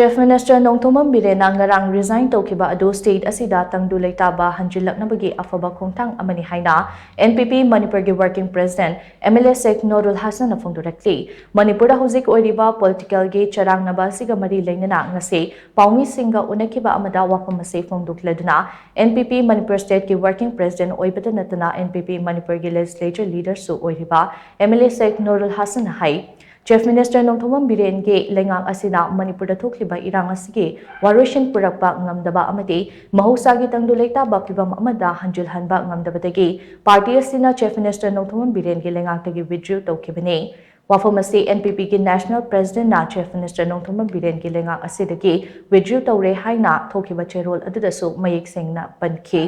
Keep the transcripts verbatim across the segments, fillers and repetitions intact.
Chief Minister Nongthombam ꯕꯤꯔꯦꯟꯅ ꯉꯔꯥꯡ resign ꯇꯧꯈꯤꯕ ꯑꯗꯨ state ꯑꯁꯤꯗ ꯇꯪꯗꯨ ꯂꯩꯇꯥꯕ ꯍꯟꯖꯤꯜꯂꯛꯅꯕꯒꯤ ꯑꯐꯕ ꯈꯣꯡꯊꯥꯡ ꯑꯃꯅꯤ ꯍꯥꯏꯅ N P P ꯃꯅꯤꯄꯨꯔꯒꯤ working president M L A Sheikh Nurul Hassanꯅ ꯐꯣꯡꯗꯣꯔꯛꯂꯤ꯫ ꯃꯅꯤꯄꯨꯔꯗ ꯍꯧꯖꯤꯛ ꯑꯣꯏꯔꯤꯕ political ꯒꯤ ꯆꯔꯥꯡꯅꯕ ꯑꯁꯤꯒ ꯃꯔꯤ ꯂꯩꯅꯅ ꯉꯁꯤ ꯄꯥꯎꯃꯤꯁꯤꯡꯒ ꯎꯅꯈꯤꯕ ꯑꯃꯗ ꯋꯥꯐꯝ ꯑꯁꯤ ꯐꯣꯡꯗꯣꯛꯂꯗꯨꯅ N P P Manipur state ꯀꯤ working president ꯑꯣꯏꯕꯇ ꯅꯠꯇꯅ N P P ꯃꯅꯤꯄꯨꯔꯒꯤ legislature leader ꯁꯨ ꯑꯣꯏꯔꯤꯕ M L A Sheikh Nurul Hassanꯅ high, Chief Minister Nongthombam ꯕꯤꯔꯦꯟꯒꯤ ꯂꯩꯉꯥꯛ ꯑꯁꯤꯅ ꯃꯅꯤꯄꯨꯔꯗ ꯊꯣꯛꯂꯤꯕ ꯏꯔꯥꯡ ꯑꯁꯤꯒꯤ ꯋꯥꯔꯣꯏꯁꯤꯟ ꯄꯨꯔꯛꯄ ꯉꯝꯗꯕ ꯑꯃꯗꯤ ꯃꯍꯧꯁꯥꯒꯤ ꯇꯪꯗꯨ ꯂꯩꯇꯥꯕ ꯐꯤꯚꯝ ꯑꯃꯗ ꯍꯟꯖꯤꯜꯍꯟꯕ ꯉꯝꯗꯕꯗꯒꯤ party ꯑꯁꯤꯅ Chief Minister ꯅꯣꯡꯊꯣꯝꯕꯝ ꯕꯤꯔꯦꯟꯒꯤ ꯂꯩꯉꯥꯛꯇꯒꯤ withdraw ꯇꯧꯈꯤꯕꯅꯤ꯫ ꯋꯥꯐꯝ ꯑꯁꯤ N P P ꯒꯤ national president ꯅ Chief Minister ꯅꯣꯡꯊꯣꯝꯕꯝ ꯕꯤꯔꯦꯟꯒꯤ ꯂꯩꯉꯥꯛ ꯑꯁꯤꯗꯒꯤ withdraw ꯇꯧꯔꯦ ꯍꯥꯏꯅ ꯊꯣꯛꯈꯤꯕ ꯆꯦꯔꯣꯜ ꯑꯗꯨꯗꯁꯨ ꯃꯌꯦꯛ ꯁꯦꯡꯅ ꯄꯟꯈꯤ꯫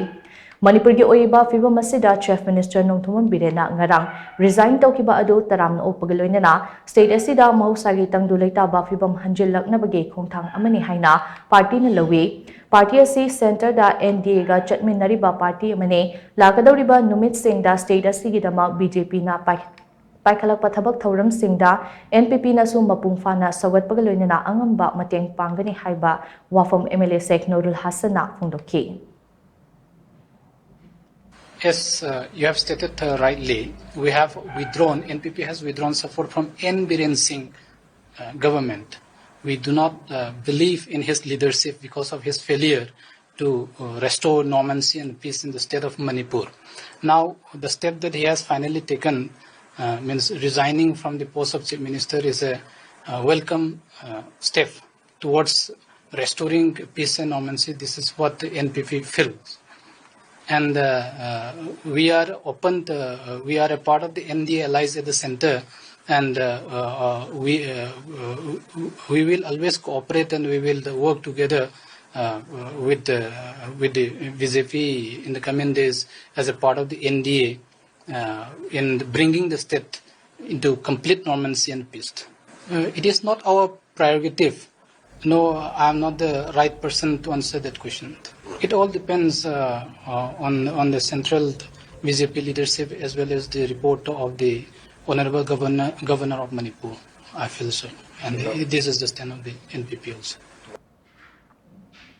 ꯃꯅꯤꯄꯨꯔꯒꯤ ꯑꯣꯏꯔꯤꯕ ꯐꯤꯚꯝ ꯑꯁꯤꯗ Chief Minister ꯅꯣꯡꯊꯣꯝꯕꯝ ꯕꯤꯔꯦꯟꯅ ꯉꯔꯥꯡ resign ꯇꯧꯈꯤꯕ ꯑꯗꯨ ꯇꯔꯥꯝꯅ ꯑꯣꯛꯄꯒ ꯂꯣꯏꯅꯅ state ꯑꯁꯤꯗ ꯃꯍꯧꯁꯥꯒꯤ ꯇꯪꯗꯨ ꯂꯩꯇꯥꯕ ꯐꯤꯚꯝ ꯍꯟꯖꯤꯜꯂꯛꯅꯕꯒꯤ ꯈꯣꯡꯊꯥꯡ ꯑꯃꯅꯤ ꯍꯥꯏꯅ party ꯅ ꯂꯧꯏ꯫ Party ꯑꯁꯤ centre the N D A ꯒ ꯆꯠꯃꯤꯟꯅꯔꯤꯕ party ꯑꯃꯅꯤ꯫ ꯂꯥꯛꯀꯗꯧꯔꯤꯕ ꯅꯨꯃꯤꯠꯁꯤꯡꯗ state ꯑꯁꯤꯒꯤꯗꯃꯛ B J P ꯅ ꯄꯥꯏ-, ꯄꯥꯏꯈꯠꯂꯛꯄ ꯊꯕꯛ ꯊꯧꯔꯝꯁꯤꯡꯗ N P P ꯅꯁꯨ ꯃꯄꯨꯡ ꯐꯥꯅ ꯁꯧꯒꯠꯄꯒ ꯂꯣꯏꯅꯅ ꯑꯉꯝꯕ ꯃꯇꯦꯡ ꯄꯥꯡꯒꯅꯤ ꯍꯥꯏꯕ ꯋꯥꯐꯝ M L A Sheikh Nurul Hassanꯅ ꯐꯣꯡꯗꯣꯛꯈꯤ꯫ As uh, you have stated uh, rightly, we have withdrawn, N P P has withdrawn support from N Biren Singh uh, government. We do not uh, believe in his leadership because of his failure to uh, restore normalcy and peace in the state of Manipur. Now, the step that he has finally taken, uh, means resigning from the post of Chief Minister, is a uh, welcome uh, step towards restoring peace and normalcy. This is what the N P P feels. And uh, uh, we are open, uh, we are a part of the N D A allies at the center, and uh, uh, uh, we, uh, uh, we will always cooperate and we will work together uh, uh, with, the, with the B J P in the coming days as a part of the N D A uh, in bringing the state into complete normalcy and peace. Uh, it is not our prerogative. No, I am not the right person to answer that question. It all depends uh, uh, on, on the central B J P leadership as well as the report of the Honorable Governor, Governor of Manipur. I feel so. And this is the stand of the N P P also.